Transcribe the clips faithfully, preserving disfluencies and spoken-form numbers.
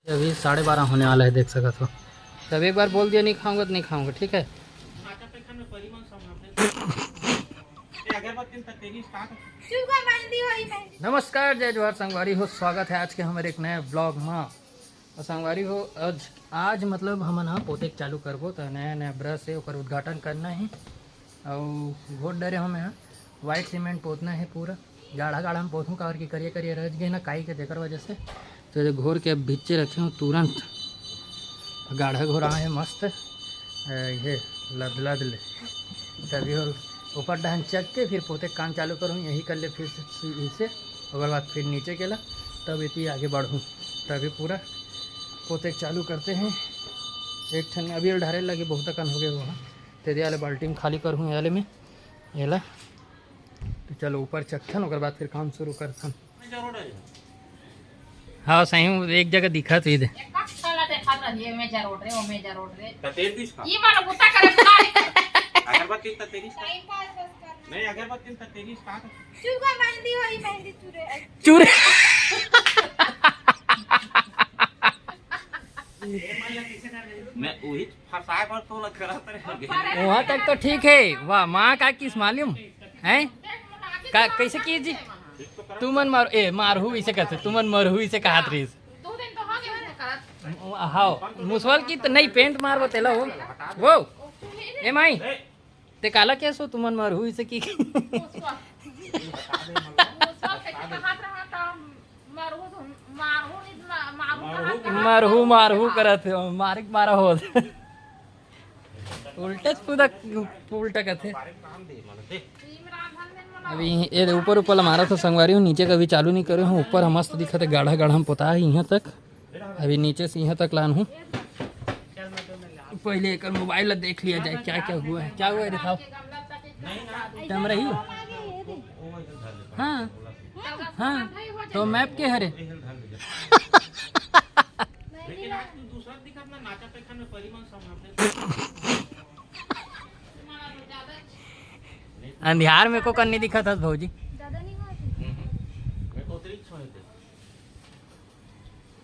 अभी साढ़े बारह होने वाला है, देख सकत हो। तब एक बार बोल दिया, "नहीं खाऊंगा तो नहीं खाऊंगा", ठीक है। नमस्कार, जय जोहार संगवारी हो, स्वागत है आज के हमारे एक नए ब्लॉग में। और संगवारी हो, आज, आज मतलब हमन ह पोते के चालू करबो, तो नया नया ब्रश है, ओकर उद्घाटन करना है। अउ घोर डरे हमें ह, व्हाइट सीमेंट पोतना है पूरा। गाढ़ा गाढ़ा में पोतहूँ, काबर कि करिया करिया रह गए ना काई के, तेकर वजह से। तो ये घोर के अब भिच्चे रखे हूँ तुरंत। गाढ़ा घोरा है मस्त, ए, ये लद लद ले। तभी और ऊपर डहन चक के फिर पोते के काम चालू करूँ, यही कर ले फिर से, इसे, ओकर बाद फिर नीचे केला, तब इतनी आगे बढ़ूँ। तभी पूरा पोते के चालू करते हैं। एक ठन अभी ढारे लगे, बहुत अकन हो गए वहाँ। तेदे वाले बाल्टी में खाली करहूँ, ये वाले में, ये ला। तो चलो ऊपर चघथन, ओकर बाद फिर काम शुरू करथन। हाँ, सही में एक जगह दिखत हुई दे। एक साला देखत रहिए, ओमे जरोड़ रे, ओमे जरोड़ रे। ततेर दिस का? ई वाला बूता करे बुला रे। अगरबत्ती ततेरिस का? टाइम पास बस करना। नहीं, अगरबत्ती ततेरिस का? चुका मेहंदी होई, मेहंदी चूरे। चूरे। मैं वही फंसाए पर तो लग रहा था। वहाँ तक तो ठीक है। वाह, माँ का किस मालूम है? का, कैसे किए जी? तुमन मार, ए, मारहू इसे कहते, तुमन मरहू इसे कहत रहीस। हाँ, मुसवल की तो नहीं, पेंट मार बतेला हो। वो, ए माई, ते काला केहेस हो, तुमन मरहू इसे की? मरहू, मारहू करत हो, मारिक मारा हो। उल्टा पूरा, उल्टा कथे। अभी ये ऊपर, ऊपर ला मारा था संगवारी हो, नीचे का अभी चालू नहीं करे हो। ऊपर हम मस्त दिखत है, गाढ़ा गाढ़ा हम पोता है यहाँ तक। अभी नीचे से यहाँ तक लान हूँ। पहले एक मोबाइल ला देख लिया जाए, क्या क्या हुआ है। क्या हुआ है, दिखाओ। कैमरा ही हो? हाँ, हाँ। तो मैप के हरे? अंधियार में को कन्नी दिखत हस भौजी। ज्यादा नहीं हुआ? हम्म, हम्म। मैं तो अतिरिक्त सुने थे।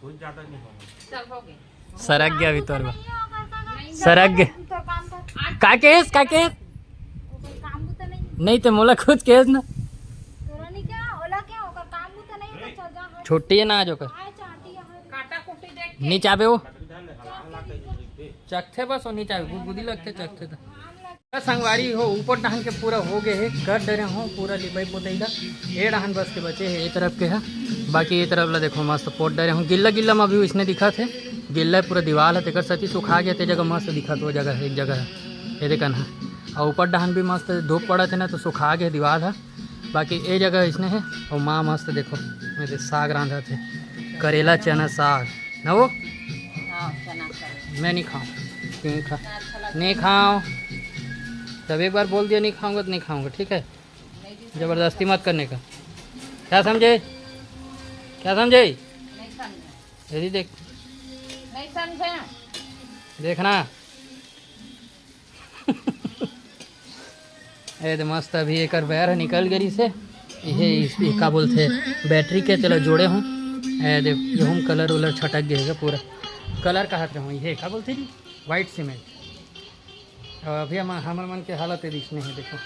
कुछ ज्यादा नहीं हुआ। चल, हो गए। सरक गया अभी तोर बा। नहीं, सरक गया। तो काम कर। का केहेस, का केहेस? वो कोई काम भी तो नहीं। नहीं तो मोला कुछ केहेस ना। तोरा नहीं क्या? ओला क्या? ओकर काम भी तो नहीं, तो चल जा, हाँ। छुट्टी है ना आज ओकर। आए चाहती है, हाँ। काटा कुटी देख के। नीचे आबे वो। चकथे बस, वो नीचे आबे। गुदगुदी लगथे चकथे तो। संगवारी हो, ऊपर डहन के पूरा हो गए हे, कर डरे हो पूरा लिपाई पोताई ला। ए डहन बस के बचे हे, ए तरफ के हे, बाकी ए तरफ ला देखो मस्त पोत डरे हो। गिल्ला गिल्ला में अभी इसने दिखत हे, गिल्ला पूरा दीवाल हे, तेकर सेती सुखा गया, ते जगह मस्त दिखत, वो जगह एक जगह हे, ये देखन हे। और ऊपर डहन भी मस्त धूप पड़त हे ना, तो सुखा गया दीवाल हे। बाकी ए जगह इसने हे, और माँ मस्त देखो, ये दे साग रांधत हे, करेला चना साग ना वो। हाँ, चना साग। मैं नहीं खाऊँ। क्यों खा? अच्छा लगता नहीं है। खाओ। तब एक बार बोल दिया नहीं खाऊंगा तो नहीं खाऊंगा, ठीक है? नहीं जी, जबरदस्ती मत करने का। क्या समझे? क्या समझे? नहीं समझे। यदि देख। नहीं समझे। देखना। ए दे मस्त अभी एकर वायर ह निकल गई से। इहे इस, ये का बोलथे, बैटरी के तेला जोड़े हूँ। ए दे, गेहूं कलर उलर छटक गए हे पूरा। कलर कहत रहूँ, इहे का बोलथे जी, व्हाइट सीमेंट। और अभी हम, हमर मन के हालत है इसने है, देखो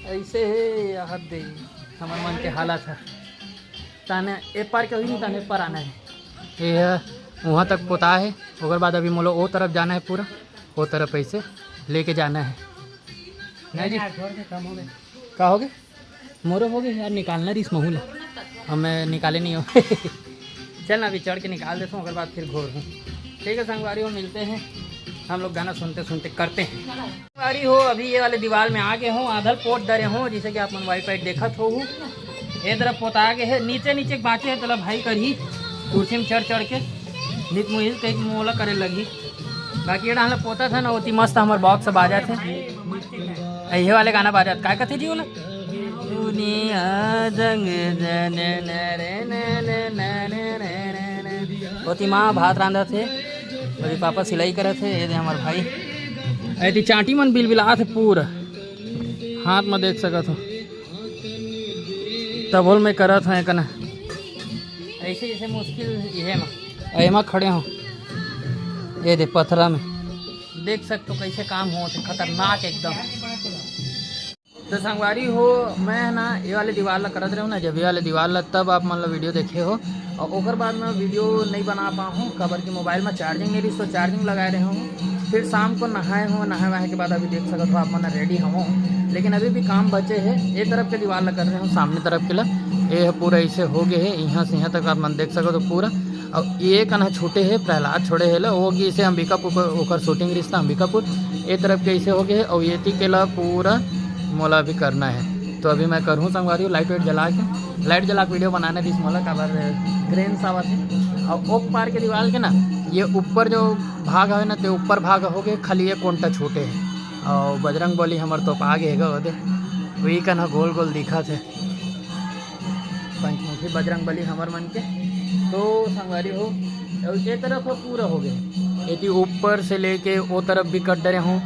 ऐसे है, यहाँ दे हमर मन के हालत है। ताने ए पार के होई नहीं, ताने ए पार आना है। ये है, वहाँ तक पोता है, ओकर बाद अभी मोला ओ तरफ जाना है पूरा। वो तरफ ऐसे लेके जाना है। नहीं जी। यार, छोड़ दे, कम हो गए। का हो गए? मोरो हो गए यार, निकालना रहीस महू ला। हम निकाले नहीं हो। चल ना, अभी चढ़ के निकाल देता हूँ, ओकर बाद फिर घोर हूँ। ठीक है संगवारी हो, मिलते हैं हम लोग, गाना सुनते सुनते करते हैं। संगवारी हो, अभी ये वाले दीवार में आ गए हूँ, आधल पोत डरे हूँ, जैसे कि आप मन वाइट वाइट देखत हो। ये तरफ पोता गए है, नीचे नीचे बाँचे है, तेला भाई करही कुर्सी में चढ़ चढ़ के। नित मुहिल कहीं मोला करे लगही। बाकी ये डाला पोता था ना, ओती मस्त हमर बॉक्स बाजत हे। ये वाले गाना बाजत, काय कथे जी ओला? दुनिया जंग जन नरे नरे नरे नरे नरे। ओती माँ भात रांधत हे, अभी पापा सिलाई करत हे। ये दे हमर भाई, एती चांटी मन बिलबिलात हे पूरा। हाथ में देख सकत हो, तभो ल मैं करत हूँ एकना। ऐसे ऐसे मुश्किल इहे मा। एमा खड़े हो, ये दे पथरा में देख सकते हो कैसे काम हो, खतरनाक एकदम। तो संगवारी हो, मैं है ना ये वाले दीवार ला करत रहे हूँ ना, जब ये वाले दीवार ला तब आप मन ला वीडियो देखे हो, और ओकर बाद मैं वीडियो नहीं बना पा हूँ, काबर कि मोबाइल में चार्जिंग नहीं रही, तो चार्जिंग लगाए रहे हूँ। फिर शाम को नहाए हूँ, नहाए वहाए के बाद अभी देख सकत हो आप मन रेडी हूँ, लेकिन अभी भी काम बचे है। ये तरफ के दीवार ला कर रहे हूँ, सामने तरफ के ला, ये है पूरा ऐसे हो गए है, यहाँ से यहाँ तक आप मन देख सकत हो पूरा। और ये कना छूटे है, प्रहलाद छोड़े है ला, वो कि इसे अंबिकापुर, ओकर शूटिंग रिश्ता अंबिकापुर, ये तरफ के ऐसे हो गए है, और ये ती के ला पूरा मोला भी करना है। तो अभी मैं करूँ संगवारी लाइट वाइट जला के, लाइट जला के वीडियो बनाने दिस मोला, काबर ग्रेन्स आवत है। और ओक पार के दीवार के ना, ये ऊपर जो भाग है ना, ते ऊपर भाग हो गए, खाली ये कोंटा छूटे है। और बजरंग बली हमर तो पा गए गा ओदे, वही कना गोल गोल दिखत है। पंचमुखी बजरंग बली हमर मन के। तो संगवारी हो, ये तरफ ह पूरा हो गए, एती ऊपर से लेके वो तरफ भी कट डरे हूँ।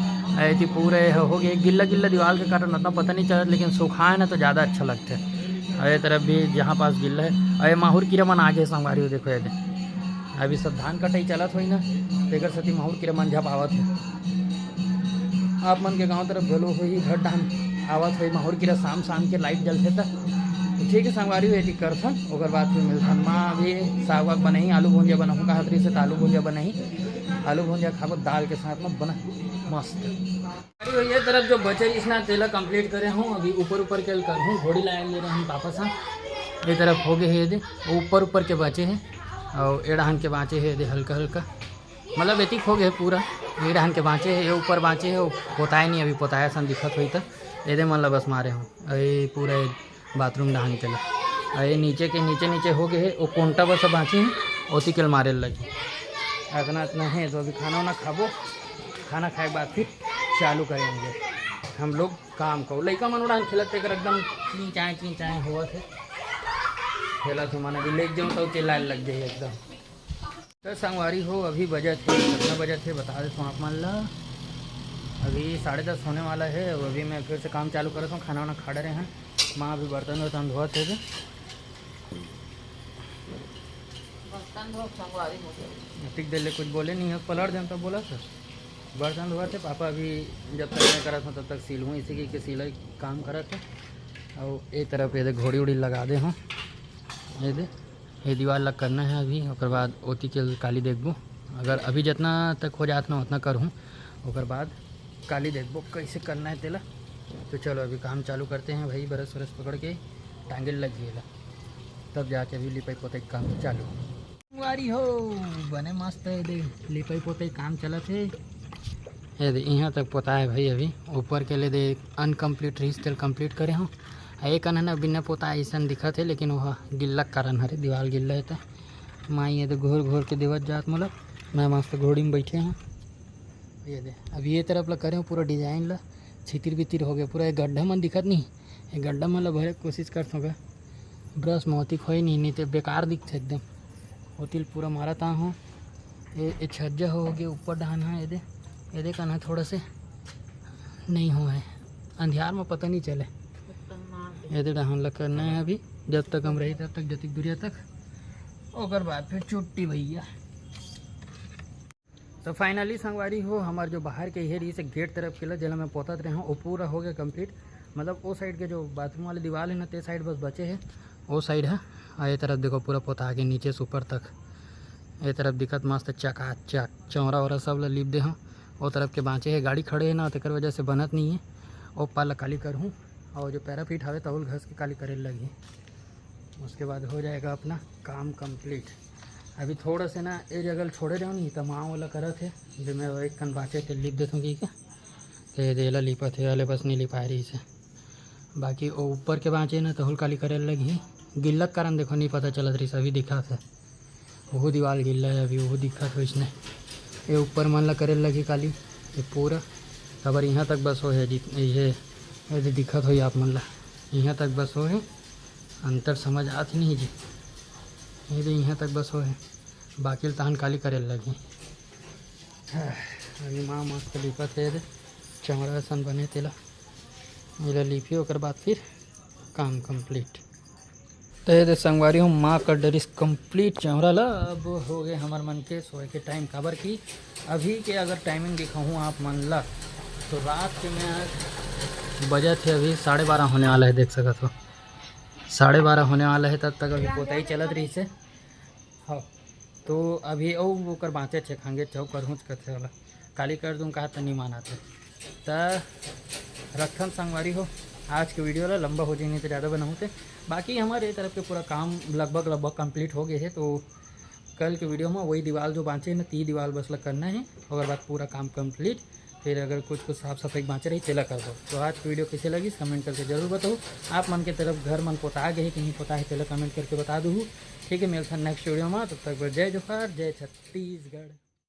एती पूरा ये हो गए, गिल्ला गिल्ला दीवार के कारण उतना पता नहीं चलत, लेकिन सुखाए ना तो ज़्यादा अच्छा लगता है। और ये तरफ भी जहाँ पास गिल्ला है, और ये माहुर कीरा मन आगे संगवारी हो, देखो ये दे। अभी सब धान कटाई चलत होई ना, तेकर सेती माहुर कीरा मन झपावत है। आप मन के गांव तरफ घलो होही, घर डाहन आवत होही माहुर कीरा, शाम शाम के लाइट जलथे त। ठीक है संगवारी हो, एती करथन, ओकर बाद फिर मिलथन। माँ अभी साग वाग बनाही, आलू भुंजिया बनाहूँ कहत रही से, त आलू भुंजिया बनाही, आलू भुंजिया खाबो दाल के साथ में, बना मस्त। अरे ये तरफ जो बचे इसना तेला कंप्लीट करे हूँ, अभी ऊपर ऊपर के करहूँ, घोड़ी लाए ले रहे हम पापा सा। ये तरफ हो गए है ये दे, ऊपर ऊपर के बचे है, और एड़ाहन के बाँचे है ये दे हल्का हल्का, मतलब एतिक हो गए पूरा। ये डहन के बाँचे है, ये ऊपर बाँचे है, वो पोताए नहीं, अभी पोताया सन दिखत होई त एदे मन ला बस मारे हो। अरे पूरा ये बाथरूम डहन के ला, अरे नीचे के नीचे नीचे हो गए है, वो कोंटा बस बाँचे है, ओती के ल मारे लगी। इतना इतना है तो अभी खाना वाना खाबो, खाना खाए के बाद फिर चालू करेंगे हम लोग काम को। लइका मन उड़ान खेलत तेकर एकदम चीं चाएँ चीं चाएँ होवत है, खेलत है मन अभी लेके जाऊँ तो चिल्लाए लग जाए एकदम। तो संगवारी हो, अभी बजत है, कितना बजत है बता देता हूँ आप मन ला। अभी साढ़े दस होने वाला है। अब अभी मैं फिर से काम चालू करता हूँ, खाना वाना खा डरे हैं। माँ अभी बर्तन वर्तन धोत है। बर्तन धो संगवारी हो। ठीक दे ले, कुछ बोले नहीं है, पलट दें तो बोला सर। बर्तन धोत है पापा, अभी जब तक मैं करत हूँ तब तक सिलहूँ, इसी की, की सिलाई काम करत है। और ये तरफ ये दे घोड़ी उड़ी लगा दे हूँ, ये दे। ये दीवार ला करना है अभी, ओकर बाद ओती के काली देखबो। अगर अभी जितना तक हो जात ना उतना करहूँ, ओकर बाद काली देखबो कैसे करना है तेला। तो चलो अभी काम चालू करते हैं भाई, ब्रश व्रश पकड़ के टांगे लग गए ला, तब जाके अभी लिपाई पोताई काम चालू। संगवारी हो, बने मस्त है दे, लिपाई पोताई काम चलत है। ये दे, यहाँ तक पोता है भाई, अभी ऊपर के ले दे अनकम्प्लीट रहीस तेल कम्प्लीट करे हूँ। आ एक अनहना बिना पोता ऐसन दिखत है, लेकिन वह गिल्ला कारण हरे, दीवार गिल्ला है त माई ये दे घोर घोर के देवत जात मोला। मैं मस्त घोड़ी में बैठे हूँ। ये दे, अब ये तरफ ला करे हूँ पूरा डिजाइन ला, छितिर बितिर हो गया पूरा। ये गड्ढा मन दिखत नहीं, ये गड्ढा मन ला भरे के कोशिश करत हूँ गा। ब्रश मोती खोई नहीं, नहीं तो बेकार दिखते एकदम। ओतिल पूरा मारत आ हूँ। ये, ये छज्जा हो गया ऊपर डहान है, ये दे, ये दे कना थोड़ा से नहीं हो है, अंधियार में पता नहीं चले। ये दे डहान ला करना है अभी, जब तक हम रही तब तक, जतिक दूरिया तक, ओकर बाद फिर छुट्टी भैया। तो फाइनली संगवारी हो, हमार जो बाहर के ये रही से गेट तरफ के ला, जेला मैं पोतत रहे हूँ, वो पूरा हो गया कंप्लीट। मतलब वो साइड के जो बाथरूम वाले दीवार है ना, ते साइड बस बचे है, वो साइड है। और ये तरफ देखो पूरा पोता के नीचे से ऊपर तक, ये तरफ दिखत मस्त चकाचक, चौरा वौरा सब ला लिप दे हूँ। वो तरफ के बाँचे है, गाड़ी खड़े है ना, तेकर वजह से बनत नहीं है। वो पाला काली करहूँ, और जो पैराफिट हवे तहुल घस के काली करे लगी। उसके बाद हो जाएगा अपना काम कंप्लीट। अभी थोड़ा से ना ये जगह छोड़े रहो नहीं तो माँ वाला करत है, जो मैं एक कन बाँचे के लिप देता हूँ कि क्या, तो ये देला लिपत है, वाले बस नहीं लिपाए रही से। बाकी वो ऊपर के बाँचे ना तहुल काली करे लगी, गिल्लत कारण देखो नहीं पता चलत रही, अभी दिखा था। वहू दीवाल गिल्ला है अभी, वहू दिखत हो इसने। ये ऊपर मन ला करे लगी काली, ये पूरा। काबर यहाँ तक बस हो है, जित-, ये, ये दे दिखत होई आप मन ला, यहाँ तक बस हो है। अंतर समझ आत नहीं जी, ये दे यहाँ तक बस हो है, बाकी ल तहन काली करे लगी। अभी माँ मस्त लिपत है, ये दे चमड़ा असन बने तेला, एला लिपी, ओकर बाद फिर काम कंप्लीट। तो ये दे संगवारी हो, माँ कर डरिस complete चौरा ला। अब हो गए हमर मन के सोए के time, काबर कि अभी के अगर timing दिखाहूँ आप मन ला, तो रात के मैं बजत हे अभी साढ़े बारह होने वाला है, देख सकत हो, साढ़े बारह होने वाला है। तब तक अभी पोताई चलत रहिस हे। हाँ, तो अभी ओ ओकर बाँचे छे, खांगे चौक करहूँच कथे वाला, काली कर दूँ कहा त नहीं मानत हे। त रखथन संगवारी हो, आज के video ला लंबा हो जाही नहीं तो ज़्यादा बनाहूँ ते। बाकी हमारे तरफ के पूरा काम लगभग लगभग complete हो गए है, तो कल के video में वही दीवार जो बाँचे है ना, ती दीवार बस ला करना है, ओकर बाद पूरा काम complete। फिर अगर कुछ कुछ साफ सफाई बाँचे रही, तेला करबो। तो आज की video कैसे लगी, comment करके जरूर बताओ। आप मन के तरफ घर मन पोता गए है कि नहीं पोता है, तेला comment करके बता दू। ठीक है, मिलथन next video में, तब तक बर जय जोहार, जय छत्तीसगढ़।